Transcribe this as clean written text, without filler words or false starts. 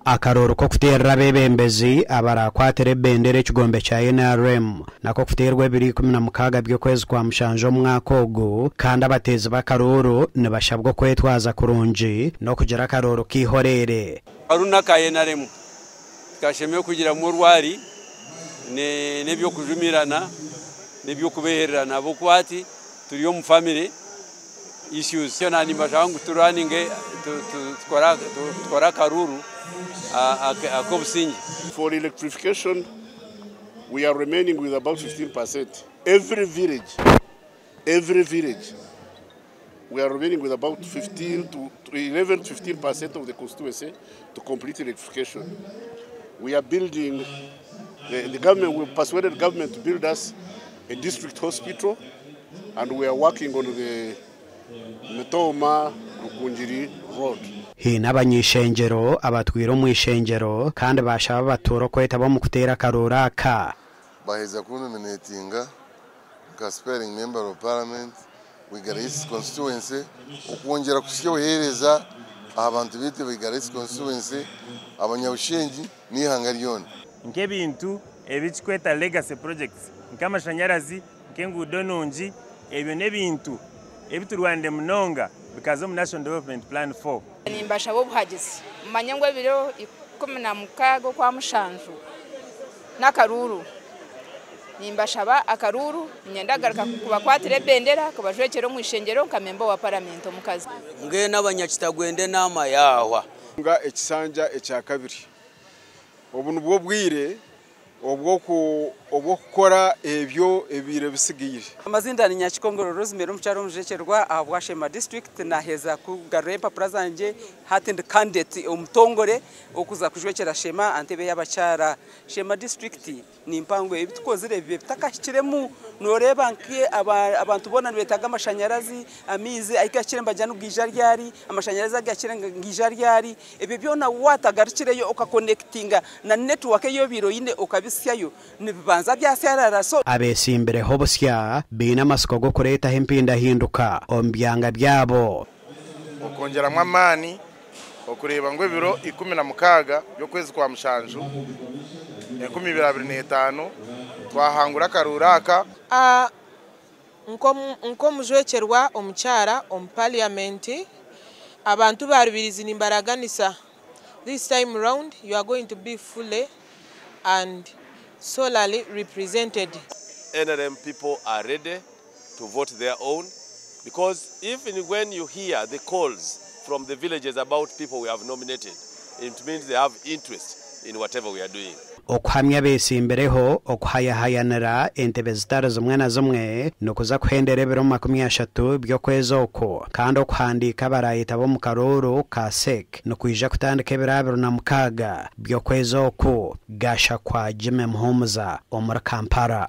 Akaruuru k'okuteerera abeebembezi abaraakwatira ebendera ekigombe kya NRM nako kuteerwa ebiro 16 by'okwezi kwa mushanju omwaka ogu kandi abateezi b'akaruuru nibashabwa okwetwaza kurungi n'okugira akaruuru k'eihoreere. Akaruuru n'aka NRM tikashemereire kugiramu orwari n'eby'okujumirana n'eby'okubehererana ahabw'okuba hati turi omu family issues. Kyona nimbashaba ngu turwaninge tukore akaruuru ak'obusingye. For electrification, we are remaining with about 15%. Every village, every village, we are remaining with about 15 to 11 to 15% of the constituency to complete electrification. We are building, the government, we persuaded the government to build us a district hospital, and we are working on the Mitooma Rukungiri Road. Haine abany'ishengyero abatwire omu ishengyero kandi bashaba abatuura okwetaba omu kuteera akaruuru aka. Baheza kunominatinga nka aspiring Member of Parliament Igara East Constituency okwongyera kusya obuheereza aha bantu baitu ba Igara East Constituency, abanyabushengi n'eihanga ryona. Nk'ebintu ebikikweta legacy projects, nk'amashanyarazi, nk'enguudo nungi, ebyo n'ebintu ebiturwanire munonga bikaza omu National Development Plan 4. Nimbashaba obuhagizi, mumanye ngu ebiro 16 okwa mushanju n'akaruuru. Nimbashaba akaruuru, niinyenda kugaruka kubakwatira ebendera, kubajwekyera omu ishengyero nka memba wa paramenti omukazi. Mbwenu abanyakitagwenda enaama yaahwa. Nga ekisanja ekya kabiri, obu nibwo bwire obw'okukora ebyo ebiire bisigaire. Amazinda ni Nyakikongoro Rosemary, omukyara omujwekyerwa ahabwa Sheema District. Naheeza kugarura empapura zangye, hati ndi candidate omutongore okuza kujwekyera Sheema aha ntebe y'abakyara. Sheema District ni mpango, ebi tukozire bibe bitakahikiremu. Noreeba nke abantu boona nibeetaaga amashanyarazi, amaizi ahikahikire nibagira ngu ryari, amashanyarazi agahikire ngiija ryari. Ebyo byona watagarukireyo okakonekitinga na network eyobiire oine okabisyayo, nibibanza byasyarara so. Abeesimbireho obusya baine amatsiko g'okureetaho empindahinduka omu byanga byabo. Okwongyeramu amaani okureeba ngu ebiro 16 by'okwezi kwa mushanju 2025 twahangura akaruuru aka. Nk'omujwekyerwa omukyara omu parliament, abantu ba Rubirizi nimbaraganisa, this time round you are going to be fully and solely represented. NRM people are ready to vote their own, because even when you hear the calls from the villages about people we have nominated, it means they have interest in whatever we are doing. Okuhamya abeesimbireho okuhayahayanira entebe zitari zimwe na zimwe nikuza kuhendera ebiro 30 by'okwezi oku, kandi okuhandiika abarayetaba omu karuuru ka CEC nikwija kutandika ebiro 26 by'okwezi oku. Gashakwa Jimmy Muhumuza omuri Kampala.